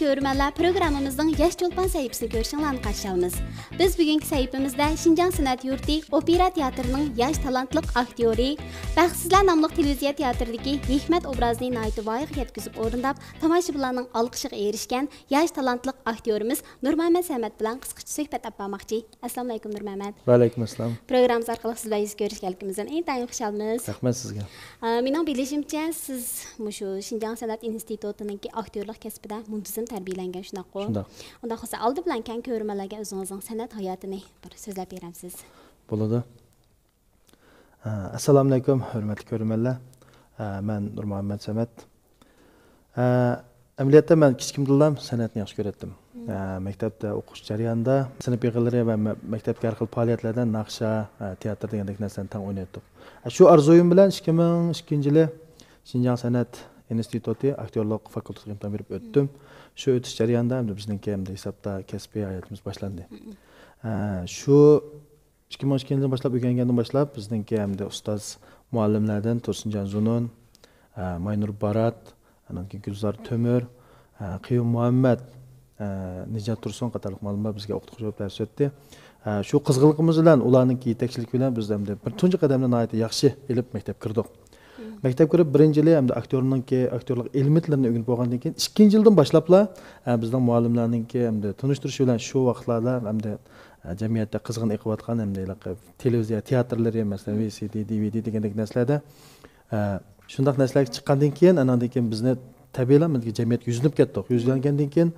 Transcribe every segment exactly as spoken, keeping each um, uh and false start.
كۆرۈرمەنلەر، پروگراممىمىزنىڭ ياش چولپان سەھىپىسىنى كۆرۈشۈڭلارنى قارشى ئالىمىز. بىز بۈگۈنكى سەھىپىمىزدە شىنجاڭ سەنئەت يۇرتى ئوپېرا تىياتىرىنىڭ ياش تالانتلىق ئاكتيورى، بەختسىزلەر ناملىق تېلېۋىزىيە تىياتىرىدىكى ھېكمەت ئوبرازىنى ناھايىتى ۋايىغا يەتكۈزۈپ ئورۇنداپ، تاماشىبىنلارنىڭ ئالقىشىغا ئېرىشكەن ياش تالانتلىق ئاكتيورىمىز نۇرمۇھەممەت سەمەت بىلەن قىسقىچە سۆھبەت ئېلىپ بارماقچى. ئەسسالامۇئەلەيكۇم، نۇرمۇھەممەت. ۋەئەلەيكۇم ئەسسالام. پروگراممىمىز ئارقىلىق سىز بىلەن يۈز كۆرۈشكەنلىكىمىزدىن ئىنتايىن خۇشالمىز. رەھمەت سىزگە. ئە، مېنىڭ بىلىشىمچە، سىز مۇشۇ شىنجاڭ سەنئەت ئىنستىتۇتىنىڭكى ئاكتيورلۇق كەسپىدە مۇنتىزىم تەربىيەلەنگەن، شۇنداققۇ؟ شۇنداق. ئۇنداق بولسا، ئالدى بىلەن كەڭ كۆرۈرمەنلەرگە ئۆزىڭىزنىڭ سەنئەت ھاياتىنى بىر سۆزلەپ بېرەمسىز؟ بولىدۇ. ئە، ئەسسالامۇئەلەيكۇم، ھۆرمەتلىك كۆرۈرمەنلەر. ئە، مەن نۇرمۇھەممەت سەمەت. ئە، ئەمەلىيەتتە مەن كىچىكىمدىنلا سەنئەتنى ياخشى كۆرەتتىم. مم. ئە، مەكتەپتە ئوقۇش جەريانىدا سىنىپ يىغىنلىرى ۋە مە-، مەكتەپتىكى ھەر خىل پائالىيەتلەردە ناخشا، ئە، تىياتىر دېگەندەك نەرسىلەرنى تەڭ ئوينايتتۇق. ئە، شۇ ئارزۇيۇم بىلەن ئىككى مىڭ ئىككىنچى يىلى شىنجاڭ سەنئەت ئىنستىتۇتى ئاكتيورلۇق فاكۇلتېتىغا ئىمتىھان بېرىپ ئۆتتۈم. شۇ ئۆتۈش جەريانىدا ئەمدى بىزنىڭكى ئەمدى ھېسابتا كەسپىي ھاياتىمىز باشلاندى. مم. ئە، شۇ ئىككى مىڭ ئىككىنچى يىلدىن باشلاپ ئۆگەنگەندىن باشلاپ، بىزنىڭكى ئەمدى ئۇستاز مۇئەللىملەردىن تۇرسۇنجان زۇنۇن، ئە، ماينۇر بارات، ئاندىن كېيىن گۈلزار تۆمۈر، ئە، قېيۇم مۇھەممەت، ئە، نىجات تۇرسۇن قاتارلىق مۇئەللىملەر بىزگە ئوقۇتقۇچى بولۇپ دەرس ئۆتتى. ئە، شۇ قىزغىنلىقىمىز بىلەن، ئۇلارنىڭكى يېتەكچىلىكى بىلەن بىز ئەمدى بىر تۇنجى قەدەمنى ناھايىتى ياخشى ئېلىپ مەكتەپكە كىردۇق. مم. مەكتەپكە كىرىپ بىرىنچى يىلى ئەمدى ئاكتيورنىڭكى، ئاكتيورلۇق ئېلېمېنتلىرىنى ئۆگىنىپ بولغاندىن كېيىن، ئىككىنچى يىلدىن باشلاپلا، ئە، بىزنىڭ مۇئەللىملەرنىڭكى ئەمدى تونۇشتۇرۇشى بىلەن شۇ ۋاقىتلاردا ئەمدى، ئە، جەمئىيەتتە قىزغىن ئېقىۋاتقان ئەمدى ھېلىقى تېلېۋىزىيە تىياتىرلىرى، مەسىلەن، ۋى سى دى، دى ۋى دى دېگەندەك نەرسىلەردە، ئە، شۇنداق نەرسىلەرگە چىققاندىن كېيىن، ئاناندىن كېيىن بىزنى تەبىئىيلا بىزگە جەمئىيەتكە يۈزلىنىپ كەتتۇق. يۈزلەنگەندىن كېيىن،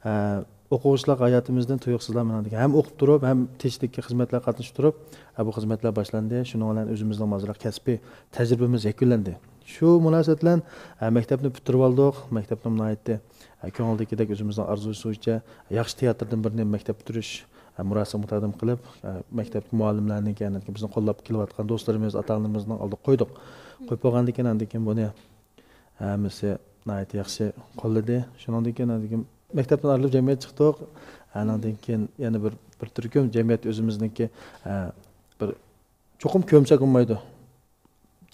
ئە، ئوقۇغۇچىلىق ھاياتىمىزدىن تۇيۇقسىزلا مانا دېگەن ھەم ئوقۇپ تۇرۇپ، ھەم تېشىدىكى خىزمەتلەرگە قاتنىشىپ تۇرۇپ، ھە، بۇ خىزمەتلەر باشلاندى. شۇنىڭ بىلەن ئۆزىمىزنىڭ ئازراق كەسپىي تەجرىبىمىز يەكۈنلەندى. شۇ مۇناسىۋەت بىلەن، ھە، مەكتەپنى پۈتتۈرۈۋالدۇق. مەكتەپنىمۇ ناھايىتى، ھە، كۆڭۈلدىكىدەك ئۆزىمىزنىڭ ئارزۇسى بويىچە ياخشى تىياتىردىن بىرنى مەكتەپ پۈتتۈرۈش، ھە، مۇراسىمىغا تەقدىم قىلىپ، ھە، مەكتەپتىكى مۇئەللىملەرنىڭ، يەنى بىزنى قوللاپ كېلىۋاتقان دوستلىرىمىز، ئاتا-ئانىلىرىمىزنىڭ ئالدىغا قويدۇق. قويۇپ بولغاندىن كېيىن، ئاندىن كېيىن بۇنى ھەممىسى ناھايىتى ياخشى قوللىدى. شۇنىڭدىن كېيىن، ئاندىن كېيىن مەكتەپتىن ئايرىلىپ جەمئىيەتكە چىقتۇق. ئانىڭدىن كېيىن يەنە بىر، بىر تۈركۈم جەمئىيەت ئۆزىمىزنىڭكى، ئە، بىر چوقۇم كۆرمىسەك بولمايدۇ.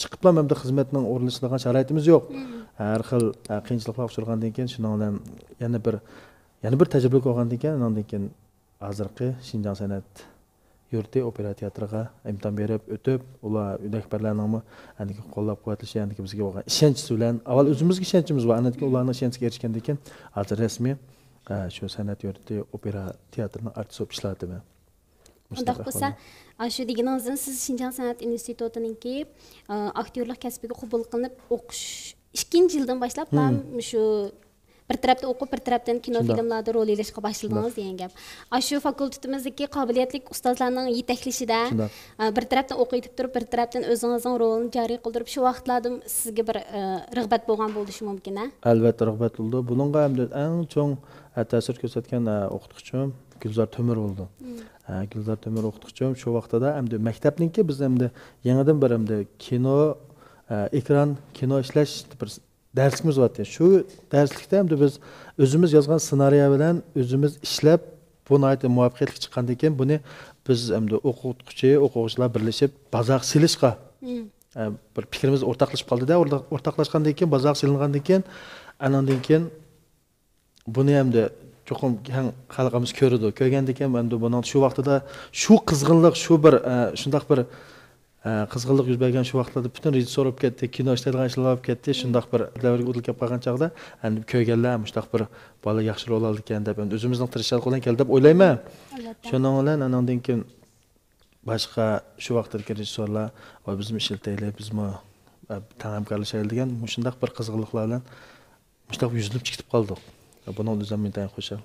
چىقىپلا ئەمدى خىزمەتنىڭ ئورۇنلىشىدىغان شارائىتىمىز يوق. مم. ھەر خىل، ئە، قىيىنچىلىقلارغا ئۇچرىغاندىن كېيىن، شۇنىڭ بىلەن يەنە بىر، يەنە بىر تەجرىبىلىك بولغاندىن كېيىن، ئانىڭدىن كېيىن ھازىرقى شىنجاڭ سەنئەت يۇرتى ئوپېرا تېئاتىرىغا ئىمتىھان بېرىپ ئۆتۈپ، ئۇلار رەھبەرلەرنىڭمۇ ئەندىكى قوللاپ-قۇۋۋەتلىشى، ئەندىكى بىزگە بولغان ئىشەنچىسى بىلەن، ئاۋۋال ئۆزىمىزگە ئىشەنچىمىز بار، ئاندىن كېيىن ئۇلارنىڭ ئىشەنچىگە ئېرىشكەندىن كېيىن، ھازىر رەسمىي، ئە، شۇ سەنئەت يۇرتى ئوپېرا تېئاتىرىنىڭ ئارتىسى بولۇپ ئىشلەۋاتىمەن. ئۇنداق مۇشۇنداق بولسا، ئەھۋال. ئاشۇ دېگىنىڭىزدىن سىز شىنجاڭ سەنئەت ئىنستىتۇتىنىڭكى، ئە، ئاكتيورلۇق كەسپىگە قوبۇل قىلىنىپ ئوقۇش ئىككىنچى يىلدىن باشلاپلا مم. مۇشۇ بىر تەرەپتىن ئوقۇپ، بىر تەرەپتىن كىنو شۇنداق. فىلىملاردا رول ئېلىشقا باشلىدىڭىز شۇنداق. دېگەن گەپ. ئاشۇ فاكۇلتېتىمىزدىكى قابىلىيەتلىك ئۇستازلارنىڭ يېتەكلىشىدە، شۇنداق. ئە، بىر تەرەپتىن ئوقۇۋېتىپ تۇرۇپ، بىر تەرەپتىن ئۆزىڭىزنىڭ رولىنى جارى قىلدۇرۇپ، شۇ ۋاقىتلاردا سىزگە بىر، ئە، رىغبەت بولغان بولۇشى مۇمكىن، ھە؟ ئەلۋەتتە، رىغبەت بولىدۇ. بۇنىڭغا ئەمدى ئەڭ چوڭ، ئە، تەسىر كۆرسەتكەن، ئە، ئوقۇتقۇچىم گۈلزار تۆمۈر بولىدۇ. مم. ئە، گۈلزار تۆمۈر ئوقۇتقۇچىم شۇ ۋاقتىدا ئەمدى مەكتەپنىڭكى بىز ئەمدى يېڭىدىن بىر ئەمدى كىنو، ئە، ئېكران، كىنو ئىشلەش بىر دەرسلىكىمىز بارتتى. شۇ دەرسلىكتە ئەمدى بىز ئۆزىمىز يازغان سېنارىيە بىلەن ئۆزىمىز ئىشلەپ، بۇ ناھايىتى مۇۋەپپەقىيەتلىك چىققاندىن كېيىن، بۇنى بىز ئەمدى ئوقۇتقۇچى، ئوقۇغۇچىلار بىرلىشىپ بازارغا سېلىشقا، مم. ئە، بىر پىكرىمىز ئورتاقلىشىپ قالدى-دە. ئورتاق-، ئورتاقلاشقاندىن كېيىن، بازارغا سېلىنغاندىن كېيىن، ئاناندىن كېيىن بۇنى ئەمدى چوقۇم كەڭ خەلقىمىز كۆرىدۇ. كۆرگەندىن كېيىن ئەمدى بۇنىڭ شۇ ۋاقتىدا شۇ قىزغىنلىق، شۇ بىر، ئە، شۇنداق بىر ئە، قىزغىنلىق يۈز بەرگەن شۇ ۋاقىتلاردا پۈتۈن رېژىسسور بولۇپ كەتتى، كىنو ئىشلەيدىغان ئىشلار بولۇپ كەتتى. مم. شۇنداق بىر دەۋرگە ئۇدۇل كەپ قالغان چاغدا، ئەمدى كۆرگەنلەر مۇشۇنداق بىر بالا ياخشى رول ئالىدىكەن دەپ، ئەمدى ئۆزىمىزنىڭ تىرىشچانلىقى بىلەن كەلدى دەپ ئويلايمەن. ئەلۋەتتە. شۇنىڭ بىلەن ئانىڭدىن كېيىن باشقا شۇ ۋاقىتتىكى رېژىسسورلار، ۋاي، بىزمۇ ئىشلىتەيلى، بىزمۇ، ئە، تەڭ ھەمكارلىشايلى دېگەن مۇشۇنداق بىر قىزغىنلىقلار بىلەن مۇشۇنداق يۈزلىنىپ چىقىپ قالدۇق. بۇنىڭدىن ئۆزۈم ئىنتايىن خۇشال.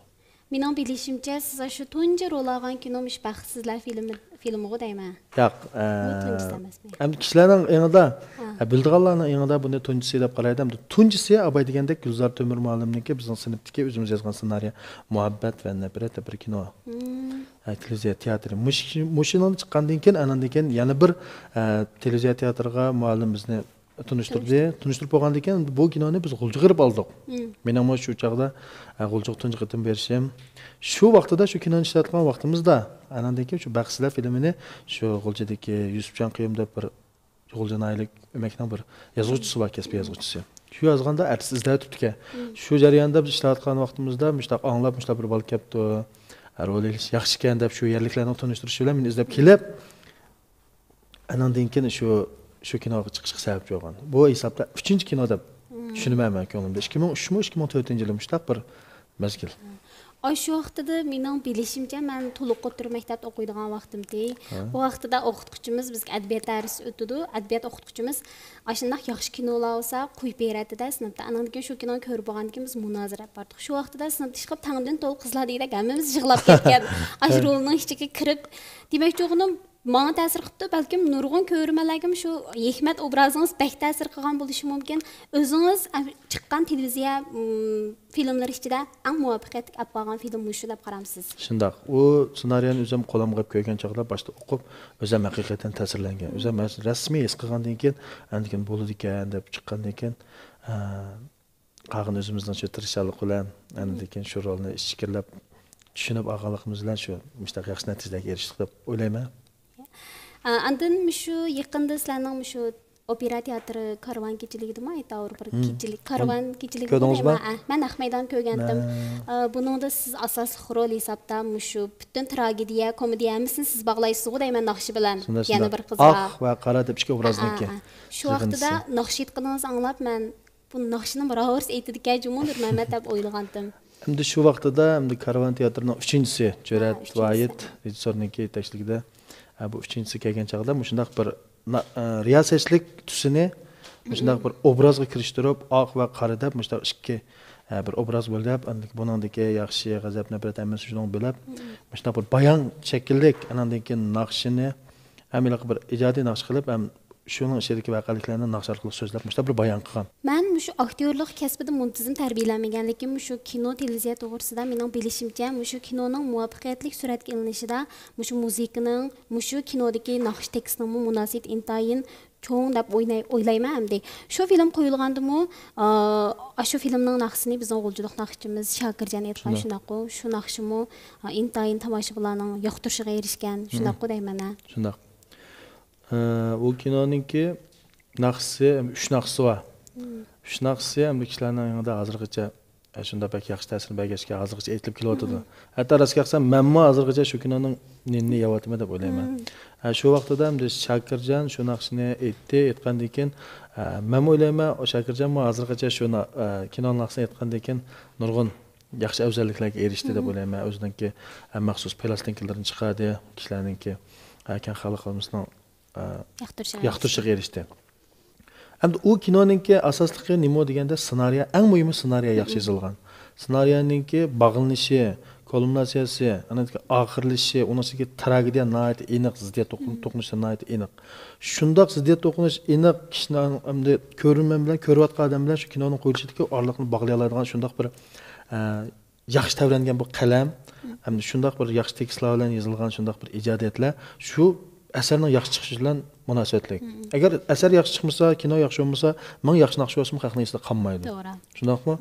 مېنىڭ بىلىشىمچە، سىز ئاشۇ تۇنجى رول ئالغان كىنو مۇشۇ بەختسىزلەر فىلىمى، فىلىمىغۇ دەيمەن. ياق، بۇ ئە، تۇنجىسى ئەمەسمۇ؟ ئەمدى كىشىلەرنىڭ ئېڭىدا، ھە. ئە، بىلىدىغانلارنىڭ ئېڭىدا بۇنى تۇنجىسى دەپ قارايدۇ. ئەمدى تۇنجىسى ئاباي دېگەندەك گۈلزار تۆمۈر مۇئەللىمنىڭكى بىزنىڭ سىنىپتىكى ئۆزىمىز يازغان سېنارىيە مۇھەببەت ۋە نەپرەت دەپ بىر كىنو. مم. ئە، تېلېۋىزىيە تېئاتىرى. مۇشۇ، مۇشۇنىڭ چىققاندىن كېيىن، ئاناندىن كېيىن يەنە بىر، ئە، تېلېۋىزىيە تېئاتىرىغا مۇئەللىم بىزنى تونۇشتۇردى. تونۇشتۇردى. تونۇشتۇرۇپ بولغاندىن كېيىن بۇ كىنونى بىز غۇلجىغا بېرىپ ئالدۇق. مم. مېنىڭمۇ شۇ چاغدا، ئە، غۇلجىغا تۇنجى قېتىم بېرىشىم. شۇ ۋاقتىدا شۇ كىنونى ئىشلەتكەن ۋاقتىمىزدا، ئاناندىن كېيىن شۇ بەختسىزلەر فىلىمىنى شۇ غۇلجىدىكى يۈسۈپجان قېيۇم دەپ بىر غۇلجا ناھىيەلىك ئۆمەكنىڭ بىر يازغۇچىسى بار، كەسپىي يازغۇچىسى. شۇ يازغاندا ئەتىسى ئىزدەۋېتىپتىكەن. شۇ جەرياندا بىز ئىشلەۋاتقان ۋاقتىمىزدا مۇشۇنداق ئاڭلاپ، مۇشۇنداق بىر بالا كەپتۇ، رول ئېلىش ياخشىكەن دەپ شۇ يەرلىكلەرنىڭ تونۇشتۇرۇشى بىلەن مېنى ئىزدەپ كېلىپ، ئانىڭدىن كېيىن شۇ، شۇ كىنوغا چىقىشقا سەۋەبچى بولغان. بۇ ھېسابتا ئۈچىنچى كىنو دەپ چۈشىنىمەن مەن كۆڭلۈمدە. ئىككى مىڭ ئۈچمۇ، ئىككى مىڭ تۆتىنچى يىلى مۇشۇنداق بىر مەزگىل. ئاشۇ ۋاقتىدا مېنىڭ بىلىشىمچە، مەن تولۇق ئوتتۇرا مەكتەپتە ئوقۇيدىغان ۋاقتىمتى. ئۇ ۋاقتىدا ئوقۇتقۇچىمىز بىزگە ئەدەبىيات دەرسى ئۆتىدۇ. ئەدەبىيات ئوقۇتقۇچىمىز ئاشۇنداق ياخشى كىنولار بولسا قويۇپ بېرەتتى-دە سىنىپتا. ئانىڭدىن كېيىن شۇ كىنونى كۆرۈپ بولغاندىن كېيىن بىز مۇنازىرە ئېلىپ باردۇق. شۇ ۋاقتىدا سىنىپتا ئىشقىلىپ تەڭدىن تولا قىزلاردەك ئەممىمىز يىغلاپ كەتكەن. ئاشۇ رولنىڭ ئىچىگە كىرىپ، دېمەكچى بولغىنىم، ماڭا تەسىر قىپتۇ، بەلكىم نۇرغۇن كۆرۈرمەنلەرگىمۇ شۇ ھېكمەت ئوبرازىڭىز بەك تەسىر قىلغان بولۇشى مۇمكىن. ئۆزىڭىز ئە، چىققان تېلېۋىزىيە، م، فىلىملىرى ئىچىدە ئەڭ مۇۋەپپەقىيەتلىك ئەپ قالغان فىلىم مۇشۇ دەپ قارامسىز؟ شۇنداق. ئۇ سېنارىيەنى ئۆزۈم قولۇمغا ئېلىپ كۆرگەن چاغدا باشتا ئوقۇپ، ئۆزۈم ھەقىقەتەن تەسىرلەنگەن. ئۆزۈم ھەس-، رەسمىي ھېس قىلغاندىن كېيىن، ئاندىن كېيىن بولىدىكەن دەپ چىققاندىن كېيىن، ئە، قالغان ئۆزىمىزنىڭ شۇ تىرىشچانلىق بىلەن، ئاندىن كېيىن شۇ رولنى ئىچكىرىلەپ چۈشىنىپ ئالغانلىقىمىز بىلەن شۇ مۇشۇنداق ياخشى نەتىجىلەرگە ئېرىشتۇق دەپ ئويلايمەن. ئا، ئاندىن مۇشۇ يېقىندا سىلەرنىڭ مۇشۇ ئوپېرا تېئاتىرى كارۋان كېچىلىكىدىمۇ ئېيتاۋۇر، بىر كېچىلىك، كارۋان كېچىلىكىدىمۇ كۆردىڭىزمۇ؟ دەيمەن. ئە، مەن نەق مەيدان كۆرگەنتىم. ئا، بۇنىڭدا سىز ئاساسلىق رول ھېسابتا مۇشۇ پۈتۈن تراگېدىيە، كومېدىيە ھەممىسىنى سىز باغلايسىزغۇ دەيمەن ناخشا بىلەن. يەنە بىر قىزغا. ئاق ۋە قارا دەپ ئىككى ئوبرازنىڭكى. شۇ ۋاقتىدا ناخشا ئېيتقىنىڭىزنى ئاڭلاپ مەن بۇ ناخشىنىمۇ راۋۇرس ئېيتىدىكەن جۇمۇ نۇرمەمەت دەپ ئويلىغانتىم. ئەمدى شۇ ۋاقتىدا ئەمدى كارۋان تىياتىرىنىڭ ئۈچىنچىسى جۈرئەت ۋايىت رېژىسسورنىڭكى يېتەكچىلىكىدە، ئە، بۇ ئۈچىنچىسى كەلگەن چاغدا مۇشۇنداق بىر نا-، ئە، رىياسەتچىلىك تۈسىنى مۇشۇنداق بىر ئوبرازغا كىرىشتۈرۈپ، ئاق ۋە قارا دەپ مۇشۇنداق ئىككى، ئە، بىر ئوبراز بۆلۈپ، ئاندىن بۇنىڭدىكى ياخشى، غەزەپ، نەپرەت ھەممىسىنى شۇنىڭغا بۆلۈپ، مۇشۇنداق بىر بايان شەكىللىك، ئانىڭدىن كېيىن ناخشىنى ھەم ھېلىقى بىر ئىجادىي ناخشا قىلىپ، ھەم شۇنىڭ ئىچىدىكى ۋەقەلىكلەرنى ناخشا ئارقىلىق سۆزلەپ، مۇشۇنداق بىر بايان قىلغان. مەن مۇشۇ ئاكتيورلۇق كەسپىدە مۇنتىزىم تەربىيەلەنمىگەنلىكىم، مۇشۇ كىنو، تېلېۋىزىيە توغرىسىدا مېنىڭ بىلىشىمچە، مۇشۇ كىنونىڭ مۇۋەپپەقىيەتلىك سۈرەتكە ئېلىنىشىدا مۇشۇ مۇزىكىنىڭ، مۇشۇ كىنودىكى ناخشا تېكىستىنىڭمۇ مۇناسىۋىتى ئىنتايىن چوڭ دەپ ئويناي-، ئويلايمەن ئەمدى. شۇ فىلىم قويۇلغاندىمۇ، ئا، ئاشۇ فىلىمنىڭ ناخشىسىنى بىزنىڭ غۇلجىلىق ناخشىچىمىز شاكىرجان ئېيتقان، شۇنداققۇ؟ شۇ ناخشىمۇ، ئا، ئىنتايىن تاماشىبىنلارنىڭ ياقتۇرۇشىغا ئېرىشكەن، شۇنداققۇ دەيمەن ھە؟ شۇنداق. ئە، ئۇ كىنونىڭكى ناخشىسى، ئۈچ ناخشىسى بار. ئۈچ ناخشىسى ئەمدى كىشىلەرنىڭ يېڭىدا ھازىرغىچە، ئە، شۇنداق بەك ياخشى تەسىر بەرگەچكە، ھازىرغىچە ئېيتىلىپ كېلىۋاتىدۇ. ھەتتا راست گەپسە، مەنمۇ ھازىرغىچە شۇ كىنونىڭ نېنىنى يەۋاتىمەن دەپ ئويلايمەن. ئە، شۇ ۋاقتىدا ئەمدى شاكىرجان شۇ ناخشىنى ئېيتتى، ئېيتقاندىن كىيىن، ئە، مەنمۇ ئويلايمەن، ئۇ شاكىرجانمۇ ھازىرغىچە شۇ نا-، ئە، كىنو ناخشىسىنى ئېيتقاندىن كىيىن نۇرغۇن ياخشى ئەۋزەللىكلەرگە ئېرىشتى دەپ ئويلايمەن. ئۆزىنىڭكى، ئە، مەخسۇس پىلاستىنكىلىرىنى چىقاردى، كىشىلەرنىڭكى، ئە، كەڭ خەلق ئاممىسىنىڭ، ئە، ياقتۇرۇشىغا ياقتۇرۇشىغا ئېرىشتى. ئەمدى ئۇ كىنونىڭكى ئاساسلىقى نېمە دېگەندە، سېنارىيە، ئەڭ مۇھىمى سېنارىيە ياخشى يېزىلغان. سېنارىيەنىڭكى باغلىنىشى، كۇلمىناتسىيەسى، ئاندىن ئاخىرلىشىشى، ئۇنىڭ ئىچىدىكى تراگېدىيە ناھايىتى ئېنىق، زىددىيەت توقۇن-، توقۇنۇشى ناھايىتى ئېنىق. شۇنداق زىددىيەت توقۇنۇش ئېنىق، كىشىنىڭ ئەمدى كۆرۈرمەن بىلەن، كۆرۈۋاتقان ئادەم بىلەن شۇ كىنونىڭ قويۇلۇشىدىكى ئارىلىقنى باغلىيالايدىغان شۇنداق بىر، ئە، ياخشى تەۋرەنگەن بۇ قەلەم، ھەمدە شۇنداق بىر ياخشى تېكىستلار بىلەن يېزىلغان شۇنداق بىر ئىجادىيەتلەر شۇ ئەسەرنىڭ ياخشى چىقىشى بىلەن مۇناسىۋەتلىك. ئەگەر ئەسەر ياخشى چىقمىسا، كىنو ياخشى بولمىسا، مىڭ ياخشى ناخشا بولسىمۇ خەقنىڭ ئېسىدە قالمايدۇ. توغرا. شۇنداقمۇ؟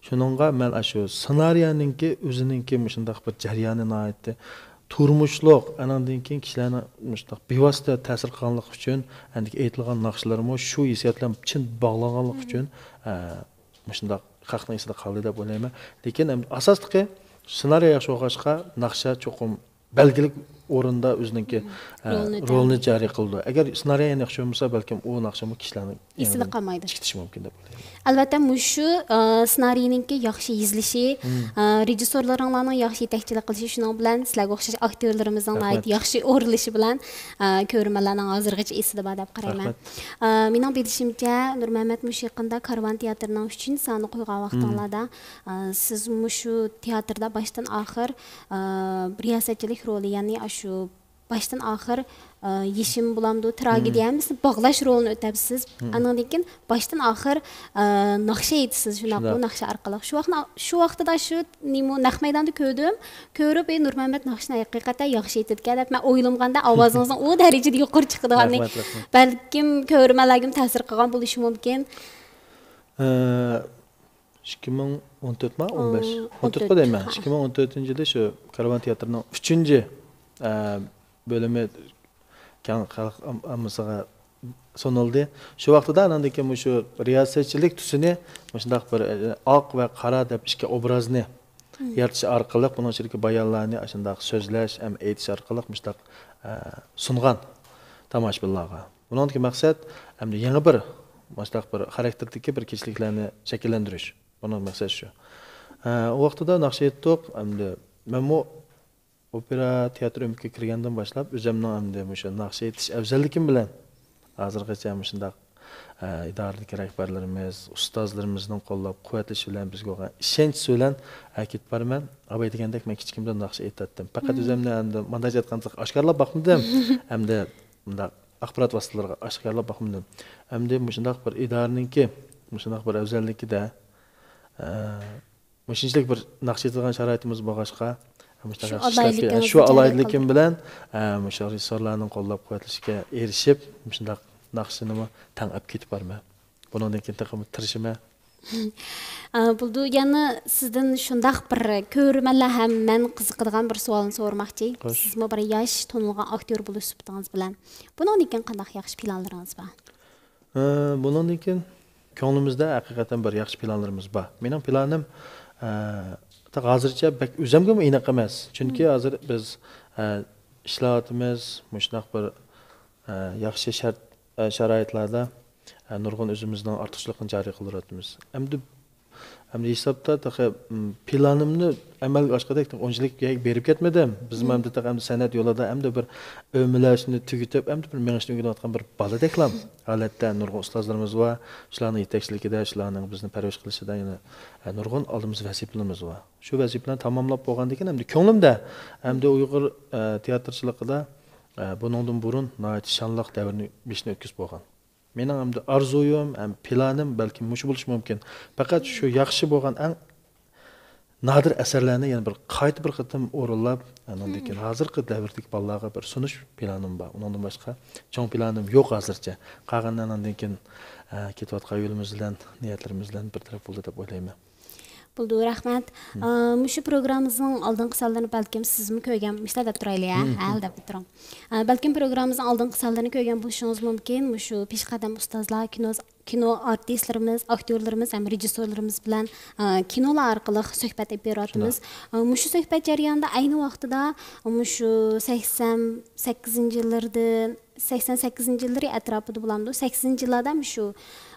شۇنىڭغا مەن ئاشۇ سېنارىيەنىڭكى ئۆزىنىڭكى مۇشۇنداق بىر جەريانى ناھايىتى تۇرمۇشلۇق، ئانىڭدىن كېيىن كىشىلەرنى مۇشۇنداق بىۋاسىتە تەسىر قىلغانلىقى ئۈچۈن، ئەندىكى ئېيتىلغان ناخشىلىرىمۇ شۇ ھېسسىيات بىلەن چىن باغلانغانلىقى ئۈچۈن، ئە، مۇشۇنداق خەقنىڭ ئېسىدە قالدى دەپ ئويلايمەن. لېكىن ئەم-، ئاساسلىقى سېنارىيە ياخشى بولغاچقا، ناخشا چوقۇم بەلگىلىك ئورۇندا ئۆزىنىڭكى، ئە، رولىنى جارى قىلىدۇ. ئەگەر سېنارىيە ياخشى بولمىسا، بەلكىم ئۇ ناخشىمۇ كىشىلەرنىڭ ئېسىدە قالمايدۇ. چىقىشى مۇمكىن دەپ ئويلايمەن. ئەلۋەتتە، مۇشۇ، ئە، سېنارىينىڭكى ياخشى يېزىلىشى، ئە، رېژىسسورلىرىڭلارنىڭ ياخشى يېتەكچىلىك قىلىشى، شۇنىڭ بىلەن سىلەرگە ئوخشاش ئاكتيورلىرىمىزنىڭ ناھايىتى ياخشى ئورۇنلىشى بىلەن، ئە، كۆرۈرمەنلەرنىڭ ھازىرغىچە ئېسىدە بار دەپ قارايمەن. ئە، مېنىڭ بىلىشىمچە، نۇرمەمەت مۇشۇ يېقىندا كارۋان تىياتىرىنىڭ ئۈچىنچى سانىنى قويغان ۋاقتىڭلاردا، ئە، سىز مۇشۇ تىياتىردا باشتىن ئاخىر، ئە، رىياسەتچىلىك رولى، يەنى ئاشۇ باشتىن ئاخىر، ئە، يېشىم بولامدۇ، تراگېدىيە ھەممىسىنى باغلاش رولىنى ئۆتەپسىز. ئانىڭدىن كېيىن باشتىن ئاخىر، ئە، ناخشا ئېيتىسىز، شۇنداقمۇ؟ شۇنداق. ناخشا ئارقىلىق. شۇ ۋاقىتتا، شۇ ۋاقتىدا شۇ نېمە نەق مەيداندا كۆردۈم. كۆرۈپ، ئى، نۇرمەمەت ناخشىنى ھەقىقەتەن ياخشى ئېيتىدىكەن دەپ مەن ئويلىمىغاندا، ئاۋازىڭىزنىڭ ئۇ دەرىجىدە يۇقىرى چىقىدىغانلىقى، رەھمەت، رەھمەت. بەلكىم كۆرۈرمەنلەرگىمۇ تەسىر قىلغان بولۇشى مۇمكىن. ئە، ئىككى مىڭ ئون تۆتمۇ؟ ئون بەش؟ ئون تۆت. ئون تۆتقۇ دەيمەن. ئىككى مىڭ ئون تۆتىنچى يىلى شۇ كارۋان تىياتىرىنىڭ ئۈچىنچى، ئە، بۆلۈمى كەڭ خەلق ئام-، ئاممىسىغا سۇنۇلدى. شۇ ۋاقتىدا ئاناندىن كېيىن مۇشۇ رىياسەتچىلىك تۈسىنى مۇشۇنداق بىر، ئە، ئاق ۋە قارا دەپ ئىككى ئوبرازنى يارىتىش ئارقىلىق، بۇنىڭ ئىچىدىكى بايانلارنى ئاشۇنداق سۆزلەش ھەم ئېيتىش ئارقىلىق مۇشۇنداق، ئە، سۇنغان تاماشىبىنلارغا. بۇنىڭدىكى مەقسەت ئەمدى يېڭى بىر مۇشۇنداق بىر خاراكتېردىكى بىر كېچىلىكلەرنى شەكىللەندۈرۈش. بۇنىڭ مەقسەت شۇ. ئە، ئۇ ۋاقتىدا ناخشا ئېيتتۇق. ئەمدى مەنمۇ ئوپېرا تىياتىر ئۆمىكىگە كىرگەندىن باشلاپ، ئۆزۈمنىڭ ئەمدى مۇشۇ ناخشا ئېيتىش ئەۋزەللىكىم بىلەن، ھازىرغىچە مۇشۇنداق، ئە، ئىدارىدىكى رەھبەرلىرىمىز، ئۇستازلىرىمىزنىڭ قوللاپ قۇۋۋەتلىشى بىلەن، بىزگە بولغان ئىشەنچىسى بىلەن، ئە، كېتىپ بارىمەن. ئاباي دېگەندەك، مەن كىچىكىمدىن ناخشا ئېيتاتتىم. پەقەت ئۆزۈمنى ئەمدى مانداق ئېيتقاندا ئاشكارىلاپ باقمىدىم. ئەمدى مۇنداق ئاخبارات ۋاسىتىلىرىغا ئاشكارىلاپ باقمىدىم. ئەمدى مۇشۇنداق بىر ئىدارىنىڭكى مۇشۇنداق بىر ئەۋزەللىكىدە، ئە، مۇشۇنچىلىك بىر ناخشا ئېيتىدىغان شارائىتىمىز بولغاچقا، مۇشۇنداق شۇ ياخشى ئىشلەرگە، ئالاھىدىلىكىڭىزنى شۇ جارى ئالاھىدىلىكىم قىلدى. بىلەن، ئە، مۇشۇ رېژىسسورلارنىڭ قوللاپ قۇۋۋەتلىشىگە ئېرىشىپ، مۇشۇنداق ناخشىنىمۇ تەڭ ئەپ كېتىپ بارىمەن. بۇنىڭدىن كېيىن تېخىمۇ تىرىشىمەن. ئە، بولىدۇ، يەنە سىزدىن شۇنداق بىر كۆرۈرمەنلەر ھەم مەن قىزىقىدىغان بىر سوئالنى سورىماقچى. خوش. سىزمۇ بىر ياش تونۇلغان ئاكتيور بولۇش سۈپىتىڭىز بىلەن بۇنىڭدىن كېيىن قانداق ياخشى پىلانلىرىڭىز بار؟ ئە، بۇنىڭدىن كېيىن كۆڭلىمىزدە ھەقىقەتەن بىر ياخشى پىلانلىرىمىز بار. مېنىڭ پىلانىم، ئە، تېخى ھازىرچە بەك ئۆزۈمگىمۇ ئېنىق ئەمەس. چۈنكى ھازىر بىز، ئە، ئىشلەۋاتىمىز، مۇشۇنداق بىر، ئە، ياخشى شەرت، ئە، شارائىتلاردا، ئە، نۇرغۇن ئۆزىمىزنىڭ ئارتۇقچىلىقىنى جارى قىلدۇرۇۋاتىمىز. ئەمدى ئەمدى ھېسابتا تېخى، م، پىلانىمنى ئەمەلگە ئاشقۇدەك ئۇنچىلىك بېرىپ كەتمىدىم. بىزمۇ ئەمدى تېخى ئەمدى سەنئەت يولىدا ئەمدى بىر ئۆمىلەشنى تۈگىتىپ، ئەمدى بىر مېڭىشنى ئۆگىنىۋاتقان بىر بالىدەكلا ھالەتتە نۇرغۇن ئۇستازلىرىمىز بار. شۇلارنىڭ يېتەكچىلىكىدە، شۇلارنىڭ بىزنى پەرۋىش قىلىشىدا يەنە، ئە، نۇرغۇن ئالدىمىزدا ۋەزىپىلىرىمىز بار. شۇ ۋەزىپىلەرنى تاماملاپ بولغاندىن كېيىن ئەمدى كۆڭلۈمدە ئەمدى ئۇيغۇر، ئە، تىياتىرچىلىقىدا، ئە، بۇنىڭدىن بۇرۇن ناھايىتى شانلىق دەۋرنى بېشىدىن ئۆتكۈزۈپ بولغان. مېنىڭ ئەمدى ئارزۇيۇم ھەم پىلانىم بەلكىم مۇشۇ بولۇشى مۇمكىن. پەقەت شۇ ياخشى بولغان ئەڭ نادىر ئەسەرلەرنى يەنە بىر قايتا بىر قېتىم ئورۇنلاپ، ئانىڭدىن كېيىن ھازىرقى دەۋردىكى بالىلارغا بىر سۇنۇش پىلانىم بار. ئۇنىڭدىن باشقا چوڭ پىلانىم يوق ھازىرچە. قالغىنى ئانىڭدىن كېيىن، ئە، كېتىۋاتقان يولىمىز بىلەن، نىيەتلىرىمىز بىلەن بىر تەرەپ بولدى دەپ ئويلايمەن. بولىدۇ، رەھمەت. ئە، مۇشۇ پروگراممىمىزنىڭ ئالدىنقى سانلىرىنى بەلكىم سىزمۇ كۆرگەن، مۇشۇنداق دەپ تۇرايلى، ھە؟ ھە، دەپ تۇرۇڭ. ئە، بەلكىم پروگراممىمىزنىڭ ئالدىنقى سانلىرىنى كۆرگەن بولۇشىڭىز مۇمكىن. مۇشۇ پېشقەدەم ئۇستازلار، كىنو، كىنو ئارتىسلىرىمىز، ئاكتيورلىرىمىز ھەم رېژىسسورلىرىمىز بىلەن، ئە، كىنولار ئارقىلىق سۆھبەت ئېلىپ بېرىۋاتىمىز. شۇنداق. ئە، مۇشۇ سۆھبەت جەريانىدا ئەينى ۋاقتىدا مۇشۇ سەكسەن سەككىزىنچى يىللىرىدىن، سەكسەن سەككىزىنچى يىللىرى ئەتراپىدا بولامدۇ؟ سەكسىنىنچى يىللاردا مۇشۇ،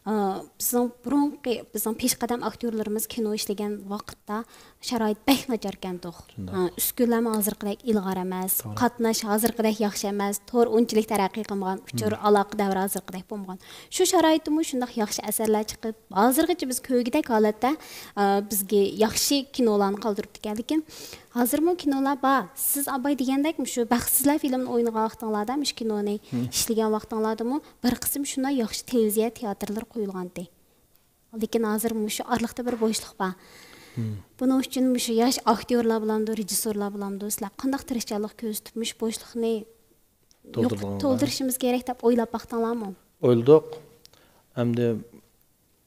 ئە، بىزنىڭ بۇرۇنقى، بىزنىڭ پېشقەدەم ئاكتيورلىرىمىز كىنو ئىشلىگەن ۋاقىتتا شارائىت بەك ناچاركەنتۇق. شۇنداق. ئە، ئۈسكۈنىلەرمۇ ھازىرقىدەك ئىلغار ئەمەس، توغرا. قاتناش ھازىرقىدەك ياخشى ئەمەس، تور ئۇنچىلىك تەرەققىي قىلمىغان، ئۇچۇر ئالاقە دەۋرى ھازىرقىدەك بولمىغان. شۇ شارائىتتىمۇ شۇنداق ياخشى ئەسەرلەر چىقىپ، ھازىرغىچە بىز كۆرگۈدەك ھالەتتە، ئە، بىزگە ياخشى كىنولارنى قالدۇرۇپتىكەن. لېكىن ھازىرمۇ كىنولار بار. سىز ئاباي دېگەندەك مۇشۇ بەختسىزلەر فىلىمىنى ئوينىغان ۋاقتىڭلاردا، مۇشۇ كىنونى ئىشلىگەن ۋاقتىڭلاردىمۇ بىر قىسىم شۇنداق ياخشى تېلېۋىزىيە تىياتىرلىرى قويۇلغانتى. لېكىن ھازىر مۇشۇ ئارىلىقتا بىر بوشلۇق بار. بۇنىڭ ئۈچۈن مۇشۇ ياش ئاكتيورلار بولامدۇ، رېژىسسورلار بولامدۇ، سىلەر قانداق تىرىشچانلىق كۆرسىتىپ مۇشۇ بوشلۇقنى يوق-، تولدۇرىدىغانلار. تولدۇرۇشىمىز كېرەك دەپ ئويلاپ باقتىڭلارمۇ؟ ئويلىدۇق. ئەمدى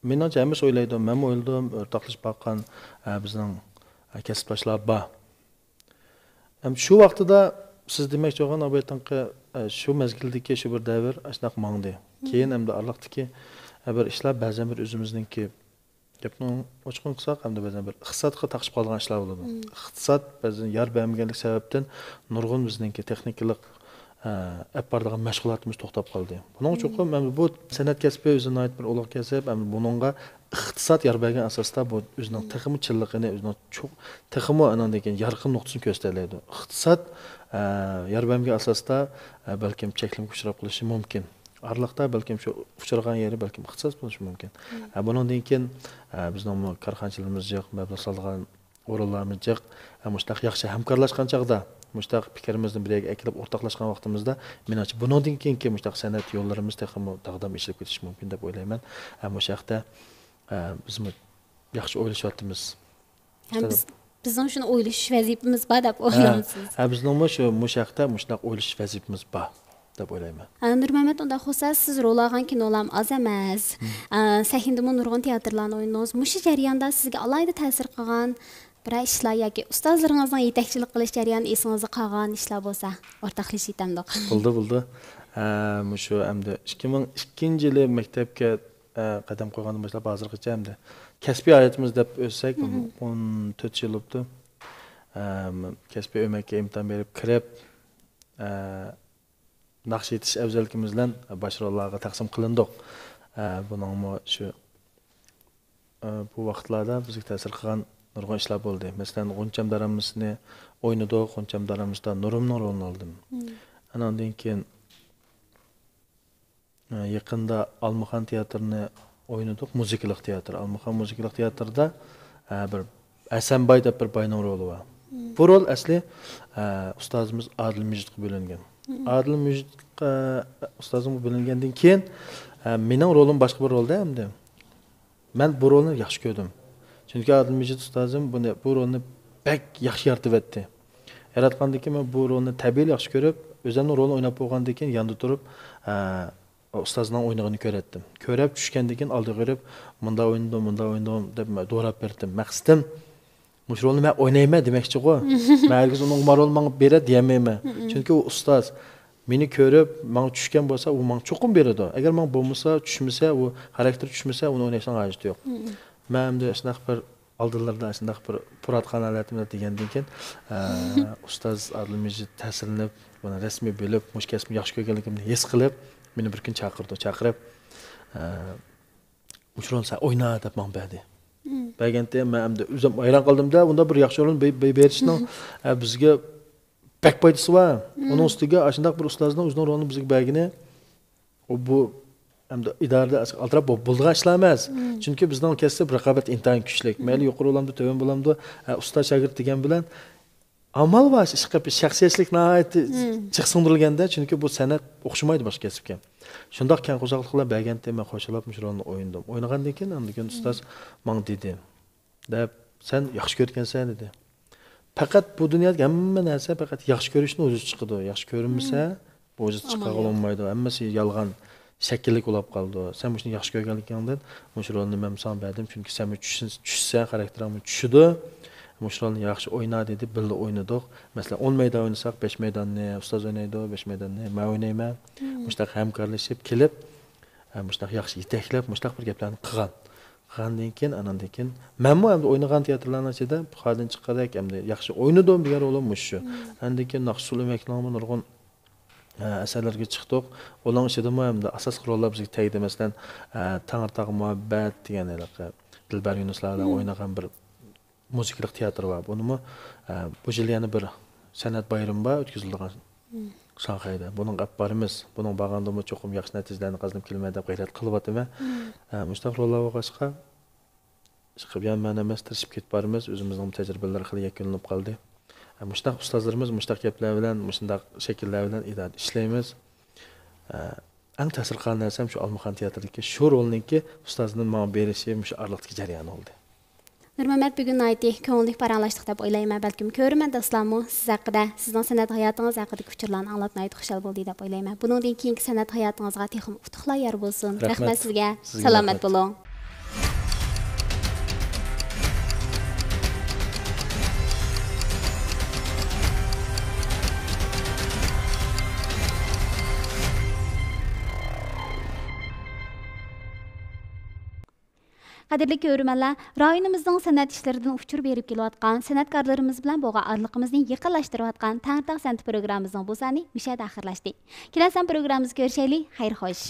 مېنىڭچە ھەممىسى ئويلايدۇ، مەنمۇ ئويلىدىم، ئورتاقلىشىپ باققان، ئە، بىزنىڭ، ئە، كەسىپداشلار بار. ھەم شۇ ۋاقتىدا سىز دېمەكچى بولغان ئابايتىڭقى، ئە، شۇ مەزگىلدىكى شۇ بىر دەۋر ئاشۇنداق ماڭدى. كېيىن ئەمدى ئارىلىقتىكى، ئە، بىر ئىشلار بەزەن بىر ئۆزىمىزنىڭكى گەپنىڭ ئوچۇقىنى قىلساق، ئەمدى بەزەن بىر ئىقتىسادقا تاقىشىپ قالىدىغان ئىشلار بولىدۇ. ئىقتىساد بەزەن يار بەرمىگەنلىك سەۋەبتىن نۇرغۇن بىزنىڭكى تېخنىكىلىق، ئە، ئەپ بارىدىغان مەشغۇلاتىمىز توختاپ قالدى. بۇنىڭغا چوقۇم ئەمدى بۇ سەنئەت كەسپى ئۆزى ناھايىتى بىر ئۇلۇغ كەسىپ، ئەمدى بۇنىڭغا ئىقتىساد يار بەرگەن ئاساستا بۇ ئۆزىنىڭ تېخىمۇ چىنلىقىنى، ئۆزىنىڭ چوق-، تېخىمۇ ئاناندىن كېيىن يارقىن نۇقتىسىنى كۆرسىتەلەيدۇ. ئىقتىساد، ئە، يار بەرمىگەن ئاساستا، ئە، بەلكىم چەكلىمىگە ئۇچراپ قېلىشى مۇمكىن. ئارىلىقتا بەلكىم شۇ ئۇچرىغان يېرى بەلكىم ئىقتىساد بولۇشى مۇمكىن. ئە، بۇنىڭدىن كېيىن، ئە، بىزنىڭمۇ كارخانىچىلىرىمىز جىق، مەبلەغ سالغان ئورۇنلارمۇ جىق. ئە، مۇشۇنداق ياخشى ھەمكارلاشقان چاغدا، مۇشۇنداق پىكرىمىزنى بىر يەرگە ئەكېلىپ ئورتاقلاشقان ۋاقتىمىزدا، مېنىڭچە بۇنىڭدىن كېيىنكى مۇشۇنداق سەنئەت يوللىرىمىز تېخىمۇ داغدام ئېچىلىپ كېتىشى مۇمكىن دەپ ئويلايمەن. ئە، مۇشۇ ھەقتە، ئە، بىزمۇ ياخشى ئويلىشىۋاتىمىز. ھەم بىز، بىزنىڭ شۇنى ئويلىشىش ۋەزىپىمىز بار دەپ ئويلايمەنسىز؟ ھە، بىزنىڭمۇ شۇ، مۇشۇ ھەقتە مۇشۇنداق ئويلىشىش ۋەزىپىمىز بار دەپ ئويلايمەن. ئە، نۇرمەمەت، ئۇنداق بولسا سىز رول ئالغان كىنولارمۇ ئاز ئەمەس. ئە، سەھنىدىمۇ نۇرغۇن تىياتىرلارنى ئوينىدىڭىز. مۇشۇ جەرياندا سىزگە ئالاھىدە تەسىر قىلغان بىرەر ئىشلار ياكى ئۇستازلىرىڭىزنىڭ يېتەكچىلىك قىلىش جەريانى ئېسىڭىزدە قالغان ئىشلار بولسا ئورتاقلىشىۋېتەمدۇق؟ بولدى، بولدى. ھە، مۇشۇ ئەمدى ئىككى مىڭ ئىككىنچى يىلى مەكتەپكە، ئە، قەدەم قويغاندىن باشلاپ ھازىرغىچە ئەمدى كەسپىي ھاياتىمىز دەپ ئۆتسەك، مم، ئون تۆت يىل بوپتۇ. ئەم، كەسپىي ئۆمەككە ئىمتىھان بېرىپ كىرىپ، ئە، ناخشا ئېيتىش ئەۋزەللىكىمىز بىلەن باش روللارغا تەقسىم قىلىندۇق. ئە، بۇنىڭمۇ شۇ، ئە، بۇ ۋاقىتلاردا بىزگە تەسىر قىلغان نۇرغۇن ئىشلار بولدى. مەسىلەن، غۇنچەم دارامىسىنى ئوينىدۇق، غۇنچەم دارامىسىدا نۇرۇمنىڭ رولىنى ئالدىم. مم. ئاناندىن كېيىن، ئە، يېقىندا ئالمىخان تىياتىرىنى ئوينىدۇق، مۇزىكىلىق تىياتىر. ئالمىخان مۇزىكىلىق تىياتىرىدا، ئە، بىر ھەسەنباي دەپ بىر باينىڭ رولى بار. مم. بۇ رول ئەسلى، ئە، ئۇستازىمىز ئادىل مىجىتقا بۆلۈنگەن. مم. ئادىل مىجىتقا، ئۇستازىمغا بۆلۈنگەندىن كېيىن، ئە، مېنىڭ رولۇم باشقا بىر رولدا ئەمدى. مەن بۇ رولنى ياخشى كۆردۈم. چۈنكى ئادىل مىجىت ئۇستازىم بۇنى، بۇ رولنى بەك ياخشى يارىتىۋەتتى. ياراتقاندىن كېيىن مەن بۇ رولنى تەبىئىي ياخشى كۆرۈپ، ئۆزۈمنىڭ رولىنى ئويناپ بولغاندىن كېيىن ياندا تۇرۇپ، ئە، ئۇستازنىڭ ئوينىغىنى كۆرەتتىم. كۆرۈپ چۈشكەندىن كېيىن ئالدىغا بېرىپ، مۇنداق ئوينىدىم، مۇنداق ئوينىدىم دەپ دوراپ بەردىم. مەقسىتىم، مۇشۇ رولنى مەن ئوينايمەن دېمەكچىغۇ. مەن ھەرگىز ئۇنىڭغا ما رول ماڭا بېرە دېيەلمەيمەن. مم. چۈنكى ئۇ ئۇستاز مېنى كۆرۈپ، ماڭا چۈشكەن بولسا، ئۇ ماڭا چوقۇم بېرىدۇ. ئەگەر ماڭا بولمىسا، چۈشمىسە، ئۇ خاراكتېرى چۈشمىسە، ئۇنى ئويناشنىڭ ھاجىتى يوق. مم. مەن ئەمدى شۇنداق بىر ئالدىلىرىدا شۇنداق بىر پۇراتقان ھالەتىمدە دېگەندىن كېيىن، ئە، ئۇستاز ئادىل مىجىت تەسىرلىنىپ، مانا رەسمىي بىلىپ، مۇشۇ كەسپىمنى ياخشى كۆرگەنلىكىمنى ھېس قىلىپ، مېنى بىر كۈنى چاقىردى. چاقىرىپ، ئە، مۇشۇ رولنى سەن ئوينا دەپ ماڭا بەردى. مم. بەرگەنتى مەن ئەمدى ئۆزۈم ھەيران قالدىمدا، ئۇنداق بىر ياخشى رولنى بە-، بە-، بېرىشنىڭ، ئە، بىزگە بەك پايدىسى بار. مم. ئۇنىڭ ئۈستىگە ئاشۇنداق بىر ئۇستازنىڭ ئۆزىنىڭ رولىنى بىزگە بەرگىنى، ئۇ بۇ ئەمدى ئىدارىدە ئالدىراپ بولىدىغان ئىشلار ئەمەس. مم. چۈنكى بىزنىڭ كەسىپ رىقابەت ئىنتايىن كۈچلۈك. مم. مەيلى يۇقىرى بولامدۇ، تۆۋەن بولامدۇ، ئە، ئۇستاز شاگىرت دېگەن بىلەن ئامال بار ئىش قىلىپ، شەخسىيەتچىلىك ناھايىتى مم. جىق سىڭدۈرۈلگەندە، چۈنكى بۇ سەنئەت ئوخشىمايدۇ باشقا كەسىپكە. شۇنداق كەڭ قورساقلىق بىلەن بەرگەنتى مەن خوش بولاپ مۇشۇ رولنى ئوينىدىم. ئوينىغاندىن كېيىن ئاندىن كېيىن ئۇستاز ماڭا دېدى، دەپ، سەن ياخشى كۆرىدىكەنسەن دېدى. پەقەت بۇ دۇنيادىكى ھەممە نەرسە پەقەت ياخشى كۆرۈشتىن ۋۇجۇدقا چىقىدۇ. ياخشى كۆرۈنمىسە، مم. بۇ ۋۇجۇدقا ئامال چىقارغىلى يوق. بولمايدۇ. ھەممىسى يالغان، شەكىللىك بولاپ قالىدۇ. سەن مۇشۇنى ياخشى كۆرگەنلىكىڭدىن مۇشۇ رولنى مەن ساڭا بەردىم، چۈنكى سەنمۇ چۈشىسەن، چۈشىسەن، خاراكتېرىڭمۇ چۈشىدۇ. مۇشۇ رولنى ياخشى ئوينا دېدى، بىللە ئوينىدۇق. مەسىلەن، ئون مەيدان ئوينىساق، بەش مەيداننى ئۇستاز ئوينايدۇ، بەش مەيداننى مەن ئوينايمەن. مم. مۇشۇنداق ھەمكارلىشىپ كېلىپ، ھە، مۇشۇنداق ياخشى يېتەكلەپ، مۇشۇنداق بىر گەپلەرنى قىلغان. قىلغاندىن كېيىن، ئاناندىن كېيىن مەنمۇ ئەمدى ئوينىغان تىياتىرلارنىڭ ئىچىدە پۇخادىن چىققۇدەك ئەمدى ياخشى ئوينىدىم دېگەن رولۇم مۇشۇ. مم. ئاندىن كېيىن ناخشا ئۇسسۇل ئۆمەكلىرىنىڭمۇ نۇرغۇن، ئە، ئەسەرلىرىگە چىقتۇق. ئۇنىڭ ئىچىدىمۇ ئەمدى ئاساسلىق روللار بىزگە تەگدى. مەسىلەن، ئە، تەڭرىتاغ مۇھەببەت دېگەن ھېلىقى دىلبەر يۇنۇسلار بىلەن مم. ئوينىغان بىر مۇزىكىلىق تىياتىر بار. بۇنىمۇ، ئە، بۇ يىل يەنە بىر سەنئەت بايرىمى بار، ئۆتكۈزۈلىدىغان مم. شاڭخەيدە. بۇنىڭغا ئەپ بارىمىز. بۇنىڭ بارغاندىمۇ چوقۇم ياخشى نەتىجىلەرنى قازىنىپ كېلىمەن دەپ غەيرەت قىلىۋاتىمەن. مم. ئە، مۇشۇنداق روللار بولغاچقا، ئىشقىلىپ يەنە مەن ئەمەس، تىرىشىپ كېتىپ بارىمىز. ئۆزىمىزنىڭ تەجرىبىلىرى خېلى يەكۈنلىنىپ قالدى. ئە، مۇشۇنداق ئۇستازلىرىمىز مۇشۇنداق گەپلەر بىلەن، مۇشۇنداق شەكىللەر بىلەن ئىدارىدە ئىشلەيمىز. ئە، ئەڭ تەسىر قىلغان نەرسەم شۇ ئالمىخان تىياتىرىدىكى شۇ رولنىڭكى ئۇستازنىڭ ماڭا بېرىشى مۇشۇ ئارىلىقتىكى جەريان بولدى. نۇرمەمەت بۈگۈن ناھايىتى كۆڭۈللۈك پاراڭلاشتۇق دەپ ئويلايمەن. بەلكىم كۆرۈرمەن دوستلارمۇ سىز ھەققىدە، سىزنىڭ سەنئەت ھاياتىڭىز ھەققىدىكى ئۇچۇرلارنى ئاڭلاپ ناھايىتى خۇشال بولدى دەپ ئويلايمەن. بۇنىڭدىن كېيىنكى سەنئەت ھاياتىڭىزغا تېخىمۇ ئۇتۇقلار يار بولسۇن. رەھمەت. رەھمەت سىزگە. سىزگە سالامەت رەھمەت. بولۇڭ. قەدىرلىك كۆرۈرمەنلەر، رايونىمىزنىڭ سەنئەت ئىشلىرىدىن ئۇچۇر بېرىپ كېلىۋاتقان سەنئەتكارلىرىمىز بىلەن بولغان ئارىلىقىمىزنى يېقىنلاشتۇرۇۋاتقان تەڭرىتاغ سەنئىتى پروگراممىمىزنىڭ بۇ سانى مۇشۇ يەردە ئاخىرلاشتى. كېلەر سان پروگراممىمىزدا كۆرۈشەيلى. خەير خوش.